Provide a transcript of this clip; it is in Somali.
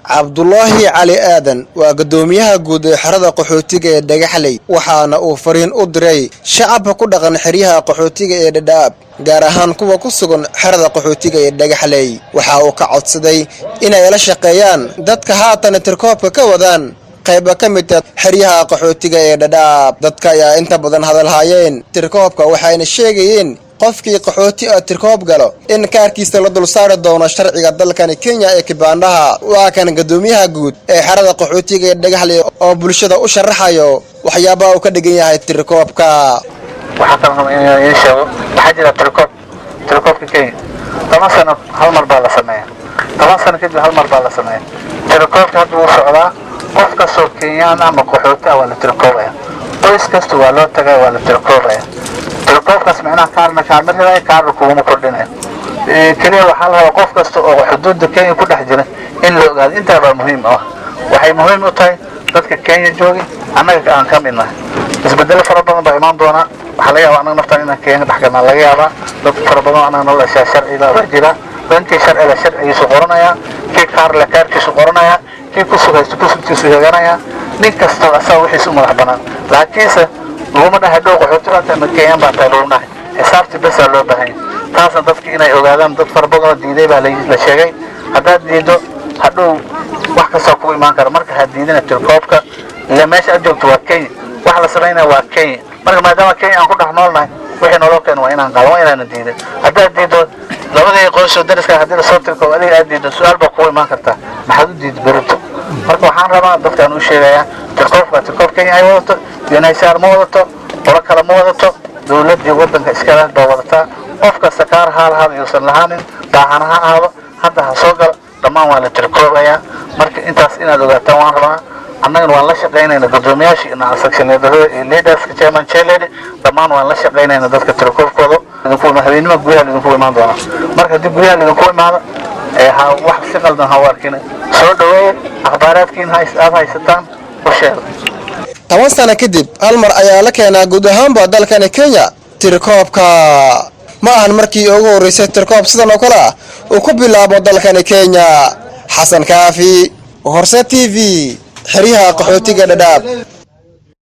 Cabdulaahi Cali Aadan waa guddoomiyaha guud ee xerada qaxootiga ee Dhagaxley, waxaana uu fariin u diray shacabka ku dhaqan xeryaha qaxootiga ee Dhadhaab, gaar ahaan kuwa ku sugan xerada qaxootiga ee Dhagaxley. Waxa uu ka codsaday inay la shaqeeyaan dadka haatan tirkoobka ka wadaan qayba ka mid ah xeryaha qaxootiga ee Dhadhaab. Dadka ayaa inta badan hadalhaayeen tirkoobka, waxayna sheegayeen qofkii qaxooti ah tirkoob galo in kaarkiisa la dul saari doono sharciga dalkani Kenya ee kibaandhaha. Waa kan guddoomiyaha guud ee xerada qaxootiga ee Dhagaxley oo bulshada u sharaxayo waxyaabaha uu ka dhigan yahay tirkoobka. Waxaa kaloo rabaa inaan idiin sheego, waxaa jira tirkoob, tirkoobka Kenya 10 sano hal mar baa la sameeya, 10 sano kadib hal mar baa la sameeya. Tirkoobka hadda wuu socdaa. Qof kastoo Kenyaan ama qaxooti ah waa la tirkoobaya, qoys kasta waa loo tagaya, waa la tirkoobaya. Tirkoobkaas micnaha kaarna kaarma ridayo, kaarna kuguma kordhinayo. Keliya waxaa la rabaa qof kasta oo xuduudda Kenya ku dhex jira in la ogaado. Intaa baa muhiim ah. Waxay muhiim u tahay dadka Kenya joogay, annaga aan ka mid nahay. Isbedelo fara badan baa imaan doona. Waxaa laga yaabaa annaga naftaan inaan Kenya dhex galnaa. Laga yaabaa dad fara badan oo annaga nala dhashaa sharciga baa jira. Dankii sharciga sharcigiisu qoranaya, kii kaarle kaarkiisu qoranaya, kii ku sugaysto kusugtiisu heganaya. Nin kastoo asaga wixiisu u madax banaan, laakiinse laguma dhahay dhow qaxooti baa tahay ma Kenyan baa tahay laguma dhahay. Xisaabtii besaa loo baahan yahay. Taasna dadka inay ogaadaan. Dad fara badan oo diiday baa la sheegay. Haddaad diido, hadhow wax kastoo kugu imaan kara. Marka ha diidina tirkoobka ile meesha aad joogto waa Kenya, wax la samaynaya waa Kenya. Marka maadaama Kenya aan ku dhex noolnahay, wixii nolol keena waa inaan qaadan, waa inaanan diidin. Haddaad diido, labadii qoys oo dariska haddii lasoo tirkoobo, adiga aad diido, su-aal baa kugu imaan kartaa: maxaad u diiday berito? Marka waxaan rabaa dadkaan u sheegayaa, tirkoobka tirkoob Kenya ay wadato, UNHCR ma wadato, qolo kale ma wadato, dowladdii waddanka iskale baa wadataa. Qof kasta kaar ha lahaado yuusan lahaanin, daacana ha ahaado, hadda ha soo galo, dhammaan waa la tirkoobayaa. Marka intaas inaad ogaataan waan rabaa. Annagana waan la shaqaynayna guddoomiyaasha iyo section leaderada iyo leaderska, chairman, chairlady, dhammaan waan la shaqaynayna dadka tirkoobkooda. Idinku habeenimo guryaha lidinku imaan doonaa. Marka haddii guryaha lidinku imaado, ee ha wax si qaldan ha u arkin. Soo dhaweeye, akhbaaraadkiin aad haysataan u sheega. 10 sano kadib hal mar ayaa la keenaa guud ahaanba dalkani Kenya tirkoobka. Ma ahan markii ugu horreysay tirkoob sidan oo kale ah uu ku bilaabo dalkani Kenya. Xasan Kaafi, Horse TV, xeryaha qaxootiga Dhadhaab.